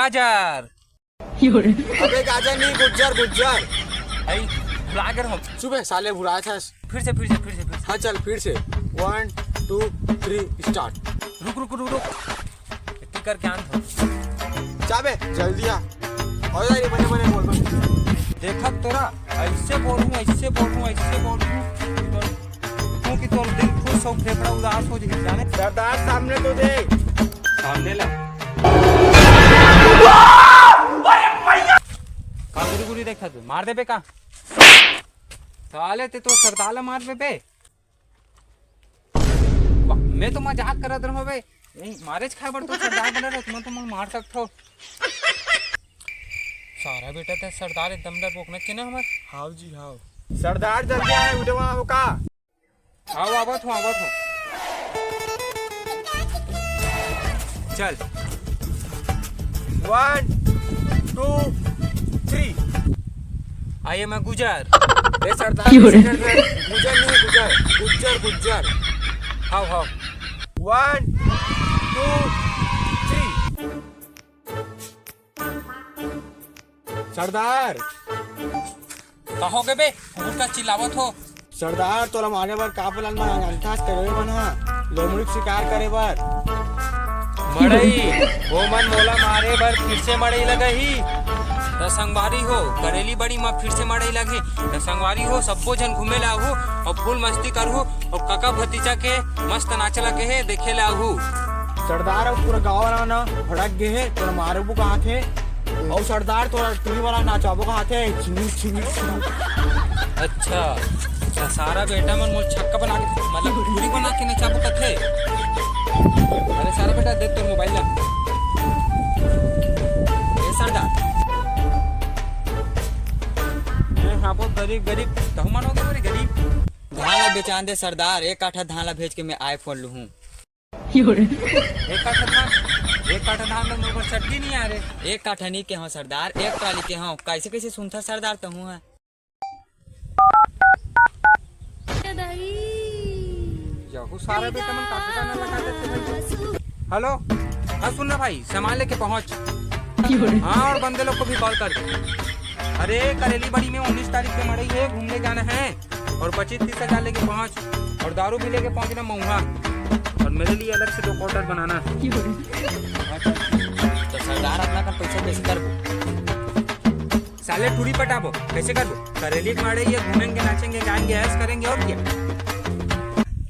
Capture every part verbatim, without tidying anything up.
गाजर। अबे गाजर नहीं, गुज्जर, गुज्जर। भाई, भुला गए हम। चुप है साले, भुलाया था। फिर से, फिर से, फिर से, फिर से। हाँ चल, फिर से। One, two, three, start। रुक, रुक, रुक, रुक। इतनी कर ज्ञान था। जा बे, जल्दी आ। और यार, ये बने, बने बोल, बने। देखा तोरा, ऐसे बोलूँ, ऐसे बोलूँ, ऐसे बोलूँ। क्योंकि तोर दिल खुश हो, फेफड़ा उदास हो जाए, जाने। सरदार, सामने तो देख। सामने ला। का गुरी गुरी देखा तू? मार देबे का? साले, ते तो सरदार ला मार देबे। वाह, मैं तो मजाक करत रहूं बे। यही मारेच खाए बर तो सरदार बने रहे, तुमन तो मन मार सकथो। सारा बेटा ते सरदार एकदम डर बोकना के ना हमर। हाव जी, हाव। सरदार जल्दी आए, उठे वहाँ वो का। आओ, आवत हूँ, आवत हूँ। चल। One, two, three। आइए मैं गुजर। ए सरदार, क्यों रे? गुजर नहीं, गुजर, गुज्जर, गुज्जर। हाव, हाव। One, two, three। सरदार। का हो गे बे? कुकुर का चिल्लावत हो? सरदार, तोला मारे बर का plan बना जानथस, करे मन ह लोमड़ी के शिकार करे बर। मड़ई, वो मन मोला मारे बर फिर से मड़ई लगही। त संगवारी हो, करेली बड़ी म फिर से मड़ई लगही। त संगवारी हो, सब्बो झन घूमे ला आहू अउ full मस्ती करहू अउ कका भतीजा के मस्त नाच लगे हे, देखे ला आहू। सरदार, अब पूरा गाँव वाला ना भड़क गे हे, तोला मारबो कहाथे। अउ सरदार, तोला टुरी वाला नाचाबो कहाथे, छिंगुर, छिंगुर, छिंगुर। अच्छा, अच्छा, सारा बेटा मन मोर छक्का बना के, मतलब टुरी बना के नचाबो कथे। अरे सारा बेटा, दे तोर mobile ला। ए सरदार। ए, हाँ, बहुत गरीब, गरीब। तहु मानो तो रे गरीब। धान ला बेचान दे सरदार, एक काठा धान ला भेज के मैं iPhone लूहूँ। एक काठा धान, एक काठा धान में मोर चड्डी नहीं आ रे। एक काठा नहीं के हूँ सरदार, एक ट्राली के हूँ। कैसे कैसे सुनथा सरदार तहूँ है? यहू सारा बेटा मन काफी गाना लगा देते भाई। Hello, हाँ सुन ना भाई, सामान लेके पहुँच। हाँ, और बंदे लोग को भी call कर दे। अरे, करेली बड़ी में उन्नीस तारीख के मड़ई है, घूमने जाना है। और पच्चीस तीस हजार लेके पहुँच, और दारू भी लेके पहुँचना मऊहा, और मेरे लिए अलग से दो quarter बनाना। तो सरदार अपना का पैसा कैसे करबो? साले टूरी पटाबो, कैसे करबो? करेली के मारे ये घूमेंगे, नाचेंगे, गाएंगे, ऐश करेंगे और क्या।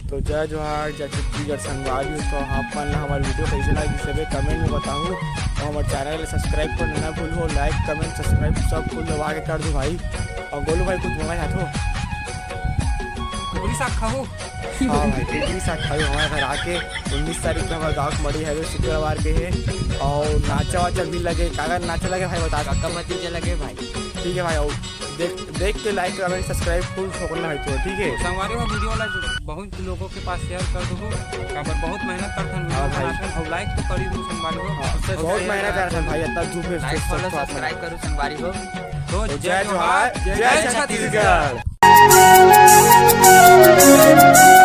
तो जय जोहार, जय छत्तीसगढ़ संगवारी हो। तो आप मन ला हमार video कैसे लगी, सबे comment में बताहू, और हमार channel ला subscribe करना ना भूलहू, like, comment, subscribe सब कुल दबा के कर दो भाई। और गोलू भाई कुछ बोलना चाहते हो? कुकरी साग खाओ। हाँ भाई, कुकरी साग खाओ, हमारे घर आके। उन्नीस तारीख के हमारे गाँव के मड़ी है, शुक्रवार के है। और नाचा वाचा भी लगे, कागर नाचा लगे भाई बता। काका भतीजा लगे भाई। ठीक है भाई, और देख, देख के like, comment, subscribe full ठोकना भाई तो, ठीक है? संगवारी हो, video ला बहुत लोगों के पास share कर दो, काबर बहुत मेहनत करथन video हाँ भाई। बनाथन, और like तो करी दो संगवारी हो। हाँ, और बहुत subscribe मेहनत करथन भाई, इतना धूप में like, follow, subscribe करो संगवारी हो। तो तो जय जोहार, जय जय छत्तीसगढ़। छत्तीसगढ़।